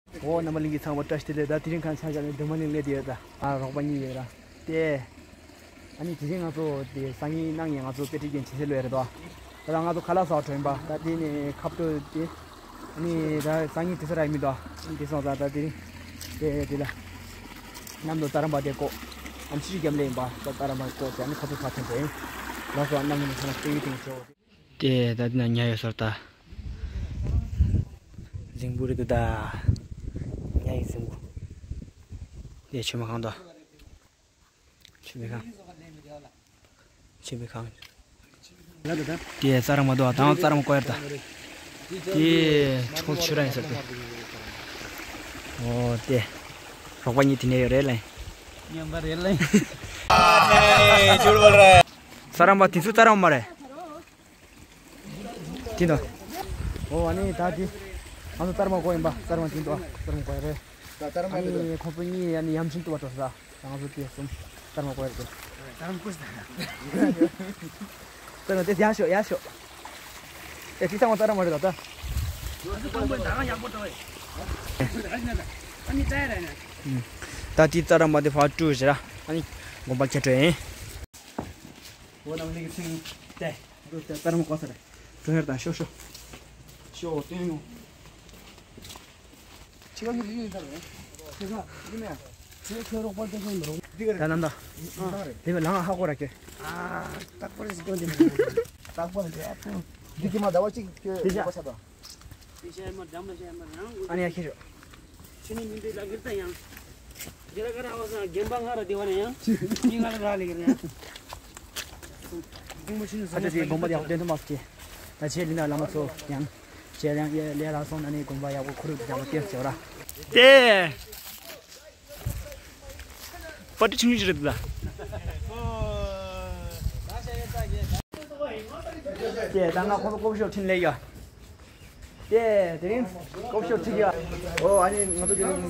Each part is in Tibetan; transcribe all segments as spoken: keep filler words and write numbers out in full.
འོ་རྣམ་པ་ལྷན་རྒྱས་ཚང་མ་བཀྲ་ཤིས་བདེ་ལེགས། ད་དེ་རིང་ཁ་ཆ་བཞག་ནས་སྡོད་མ་གླིང་སླེབས་བསྡད་ཡོད། ད་ཨ་རོགས་པ་གཉིས་ཡོད་ར། དེ་ཨ་ནི་དེ་རིང་ང་ཚོ་དེ་སང་ཉིན་གནངས་ཉིན་ང་ཚོ་དཔེ་ཁྲིད་མཁན་བྱེད་སྲོལ་ཡོད་རེད་དོ། ད་ལྟ་ང་ཚོ་ཁ་ལག་ཟ་བར་འགྲོ་ཡིན་པ། ད་དེ་ནས་ཁ་བཏོད་དེ་ཨ་ནི་ད་སང་ཉིན་དུས་ཚོད་རག་ཡིན་མི་འདུག་ཨ་ནི་དེ་སོང་ཙང་ད་དེ་རིང་དེ་དེ་ལ་གནམ་དུ་རྩྭ་ར་མ་དེ་བཀོག་ཨ་ནི་ཆུ་ཆུ་རྒྱབ་ལེ་ཡིན་པ། ད་རྩྭ་ར་མ་བཀོག་དེ་ཨ་ནི་ཁ་ཚུར་ཕར་ཐོན་དེ་ཡིན། ལགས་སོ། གནམ་གྱི་ཚ་ན་སྟེང་གི་སྟེང་ཆེ་བོ། དེ་ད་དེ་ན་ཉ་ཡོད་སར་ད། རྫིང་བུ་རེད་འདུག་ད། ཉ་ཡི་རྫིང་བུ། དེ་ཆུ་མ་གང་ད། ཆུ་མི་གང་། ཆུ་མི་གང་། དེ་རྩྭ་ར་མ་འདུག་ད་རྩྭ་ར་མ་བཀོག་ཡར་ད། དེ་ཆུ་ཆུ་ར་ཡིན་ས་དེ། འོ་དེ། རོགས་པ་གཉིས་དེ་ནས་ཡོད་རེད་ལེ། ཉན་པ་རེད་ལེ། རྩྭ་ར་མ་དེ་ཚོ་རྩྭ་ར་མ་མ་རེད། དེ་འདུག་ཨོ་ཨ་ནི་ད་དེ། ང་ཚོ་རྩྭ་ར་མ་བཀོག་ཡིན་པ། རྩྭ་ར་མ་དེ་འདུག་རྩྭ་ར་མ་བཀོག་ཡ་རེད། ད་རྩྭ་ར་མ་ཨ་ནི་ཁོང་ཚོ་གཉིས་ཨ་ནི་ཡ་མཆིན་བཏུ་བ་འགྲོ་ས། ད་ང་ཚོ་དེ་གསུམ་རྩྭ་ར་མ་བཀོག་ཡ་རེད། རྩྭ་ར་མ་བཀོག་ས། རྩྭ་ར་མ་དེ་ཡར་ཤོག་ཡར་ཤོག་ཨེ་དེ་ཚང་མ་རྩྭ་ར་མ་རེད་ད་ད། ང་ཚོ་དང་པོ་ད་རང་ཡག་པོ་འགྲོ་བས། ཨ་ནི་ད་ཡ་ར་ན། ད་དེ་རྩྭ་ར་མ་དེ་ཕར་བཀྲུས་ཟེར་ར། ཨ་ནི་དགོན་པ་ཁྱེར་འགྲོ་ཡིན། འོ་ནང་ལེགས་ཚིག་ཏེ། འདུག་ཏེ་པར་མོ་བཀོག་ས་རེད། འགྲོ་ཡར་དང་ཤོག་ཤོག་ཤོག་སྟོན་ཡོང་། ཁྱེད་ཀྱི་ལུས་ཡིན་ས་རེད། ཁྱེད་ཀྱི་ལུས་མེད། ཁྱེད་ཁྱེད་རོགས་པ་ལྟ་མཁན་མི་རུང་། འདི་ག་རེད། ད་ནམ་ད། ཨ་རེད། དེ་བས་ལང་ཧ་གོ་ར་ཁྱེད། ཨ་རྟག་པར་ཞིག་སྟོན་དེ་མི་རུང་། རྟག་པར་ཞིག་ཨ་ཕུ། འདི་ཁྱེད་མ་ཟླ་བ་གཅིག་ཁྱེད་དེ་བྱ། ཡོད་པ་ཆགས་དང་། ཨ་ནི་ཡ་ཁྱེར་ཤོག་ཁྱེད་ནི་མི་འདུག་ལ་གིར་ད་ཡང་། རྒྱ་གར་ཨ་བ་སང་རྒན་པ་ང་ར་དེ་བ་ནས་ཡང་། མི་ང་ར་ར་ལེ་གིར་ཡང་། ཁོང་མ་ཤི་ནི་ཨ་ཅག་དེ་དགོན་པ་ཡག་སྟོན་ཐུབ་མ་སོང་ཁྱེད། ད་ཆེ་ལི་ན་བླ་མ་ཚོ་ཡང་། ཆེ་ཡང་ཡ་ལས་ལ་སོང་ན་ནི་དགོན་པ་ཡག་པོ་ཁོ་རུ་ཡག་པོ་སྟེར་ཆོག་ར། དེ། པ་ཏི་ཆུང་ཆུང་ཞིག་རེད་འདུག་ད། དེ་ད་ང་ཁོང་ཚོ་ཀོ་ཕི་ཤོབ་ཁྲིད་ལས་ཡོད། དེ་དེ་རིང་ཀོ་ཕི་ཤོབ་ཁྲིད་ཡོད། ཨོ་ཨ་ནི་ང་ཚོ་དེ་རིང་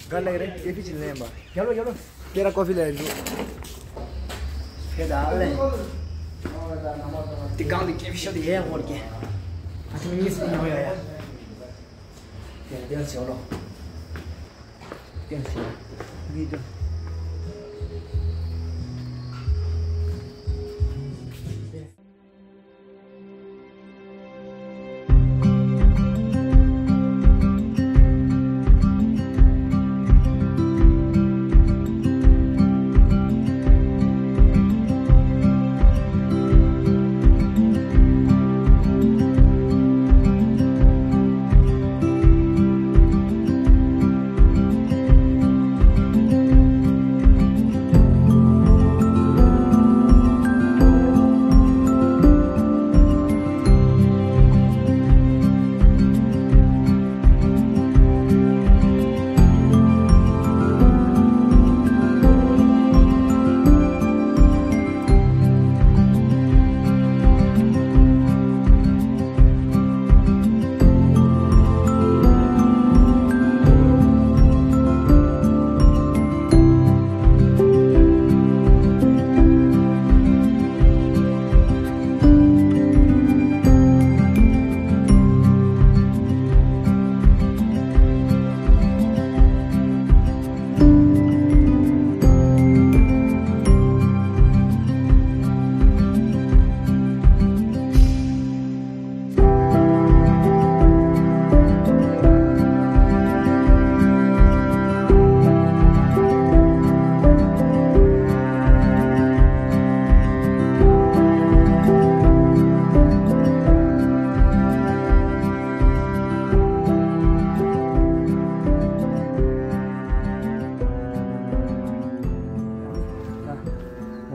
ག་ལ་རེད། ཀེ་ཕི་ཅིག་ལེན་པ། རྒྱབ་ལོ་རྒྱབ་ལོ། དེ་ར་ཀོ་ཕི་ལེན་འདུག་དེ་ད་ལེན། དེ་གང་དེ་ཀེ་ཕི་ཤོབ་དེ་ཡས་འོར་གེ། ཨ་ཐི་མི་ཉིས་སུ་ཉོ་ཡོད་ཡ། དེ་དེ་ར་ཆེ་ལོ། དགོན་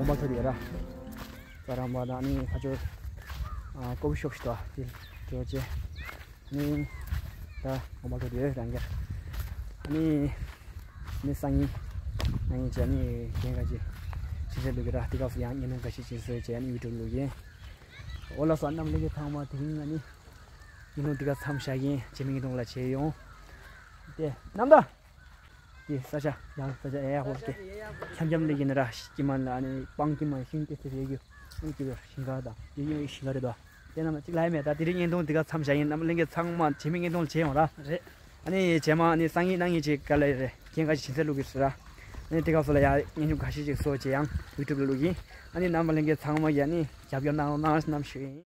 པ་ཚོ་རེད་ར། ད་རང་པ་དང་ནི་ཁ་ཆོ་ཀོ་ཕི་ཤོབ་ཞིག་ཏུ་དེ་དེ་བ་ཅེ་ནི་ད་དགོན་པ་ཚོ་རེད་རང་གི་ནི་ནི་སང་ཉིན་ནང་ཉིན་བྱས་ནི་རྒན་ཁ་ཅིག་ཕྱི་ཚེ་ལུག་གི་ར་དེ་སྐབས་སུ་ཡང་ཉིན་མོ་འགའ་ཞིག་ཅིག་བཟོས་བྱས་ནི་ཡུ་ཊུབ་ལུག་ཡིན། འོ་ལགས་སོ། རྣམ་ལྷན་རྒྱས་ཚང་མ་དེ་རིང་ང་ནི་ཉིན་ལུང་འདི་ག་མཚམས་བཞག་གིན་རྗེས་མའི་ཉིན་ལུང་ལ་མཇལ་ཡོང་། དེ་རྣམ་ད། དེ་ས་ཆ་ཡང་ས་ཆ་ཡ་ཡ་ཧོ་སྐེ་འཁྱམ་འཁྱམ་ལས་ཀྱི་ནི་ར་ཀྱི་མ་ལ་ནི་སྤང་ཀྱི་མ་ཤིང་སྐེ་སེ་ཡེ་གི་ཨུ་ཀི་བེར་ཤིང་ག་དང་དེ་ཡོད་ཤིང་ག་རེད་དོ། དེ་རྣམས་གཅིག་ལ་ཡ་མེད། ད་དེ་རིང་བརྙན་ཐུང་འདི་ག་མཚམས་བཞག་ཡིན། རྣམ་ལྷན་རྒྱས་ཚང་མ་རྗེས་མའི་བརྙན་ཐུང་ལ་མཇལ་ཡོང་ར། རེད། ཨ་ནི་རྗེས་མ་ཨ་ནི་སང་ཉིན་གནངས་ཉིན་ཅིག་ག་ལ་རེད། རྒན་ཁ་ཤས་ཕྱིན་ཚར་ལུག་གི་ཟེར་ར། ཨ་ནི་དེ་སྐབས་སུ་ལ་ཡ་བརྙན་ཐུང་ཁ་ཤས་ཅིག་བཟོ་བྱས་ཡང་ཡུ་ཊུབ་ལ་བླུག་གི། ཨ་ནི་རྣམ་པ་ལྷན་རྒྱས་ཚང་མ་གིས་ཨ་ནི་རྒྱབ་སྐྱོར་གནང་རོགས་གནང་ཞེས་ནམ་ཞུ་ཡིན།